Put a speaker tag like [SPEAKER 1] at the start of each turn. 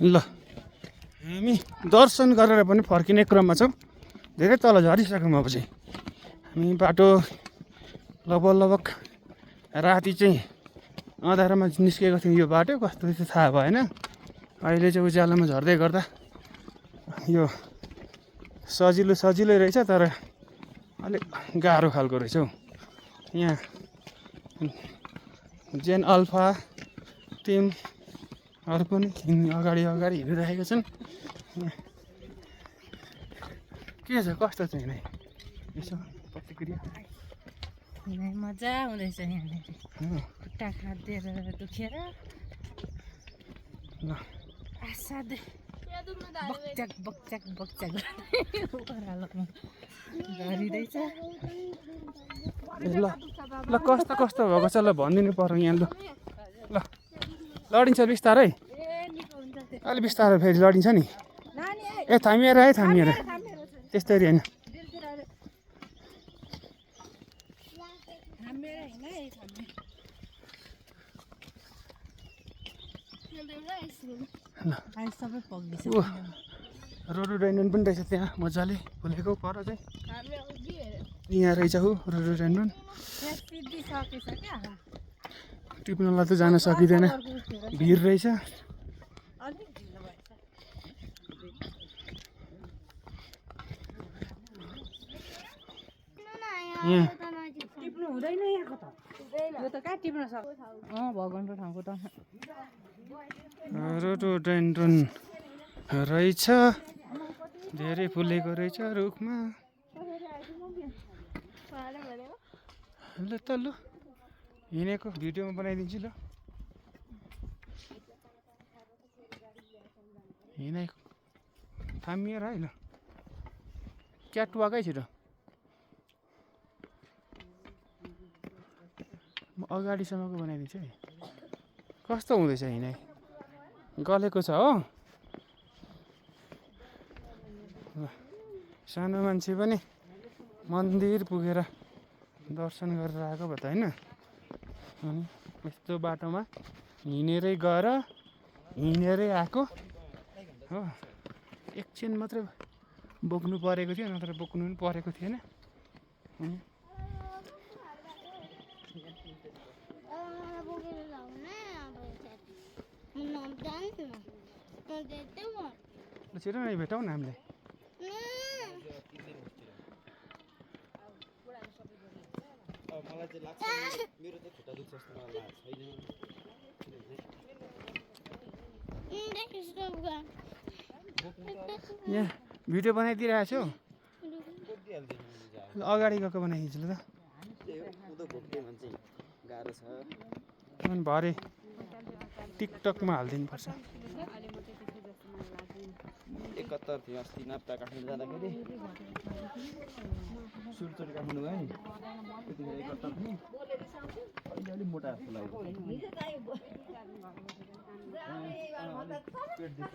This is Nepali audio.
[SPEAKER 1] ल हामी दर्शन गरेर पनि फर्किने क्रममा छौँ। धेरै तल झरिसक्यौँ। अब चाहिँ हामी बाटो लगभग राति चाहिँ अँधारोमा निस्केको थियौँ। यो बाटो कस्तो चाहिँ थाहा भएन। अहिले चाहिँ उज्यालोमा झर्दै गर्दा यो सजिलै रहेछ, तर अलिक गाह्रो खालको रहेछ हौ। यहाँ जेन अल्फा टिमहरू पनि अगाडि हिँडिरहेका छन्। के छ कस्तो चाहिँ नै यसो प्रतिक्रिया?
[SPEAKER 2] मजा आउँदैछ यहाँनिर। खुट्टा खाँदेर दुखेर असाध्यै बक्च्याक ओह्रालोमा झरिँदैछ।
[SPEAKER 1] ल कस्तो भएको छ ल भनिदिनु पर्यो यहाँ। ल लडिन्छ बिस्तारै, अलिक बिस्तारै फेरि लडिन्छ नि। ए थामिएर त्यस्तरी होइन। रोडोडेन्ड्रन पनि रहेछ त्यहाँ मजाले फुलेको। पर चाहिँ यहाँ रहेछ हौ रोडोडेन्ड्रन। टिप्नलाई त जान सकिँदैन, भिड रहेछ।
[SPEAKER 2] टिप्नु हुँदैन यहाँको त, यो त कहाँ टिप्न सक्छ? भगवानको ठाउँको त
[SPEAKER 1] रोडोडेन्ड्रन रहेछ, धेरै फुलेको रहेछ रुखमा। ल त ल हिँडेको भिडियोमा बनाइदिन्छु ल। हिँडेको थामिएर है ल, क्याटवाकै छिटो। म अगाडिसम्मको बनाइदिन्छु है। कस्तो हुँदैछ हिँडाइ? गलेको छ हो। सानो मान्छे पनि मन्दिर पुगेर दर्शन गरेर आएको भए त होइन। अनि यस्तो बाटोमा हिँडेरै गएर हिँडेरै आएको हो। एकछिन मात्रै बोक्नु परेको थियो, नत्र बोक्नु पनि परेको थिएन। छिटो नै भेटौँ न हामीले। यहाँ भिडियो बनाइदिइरहेको छु। अगाडि गएको बनाइदिन्छु ल। अनि भरे टिकटकमा हालिदिनु पर्छ।
[SPEAKER 3] 71 थियो अस्ति नाप्ता काठमाडौँ जाँदाखेरि। सुरचोरी काठमाडौँ गएँ नि, त्यतिखेर 71 थियो। अहिले अलिक मोटा जस्तो लाग्यो। पेट दुख्छ।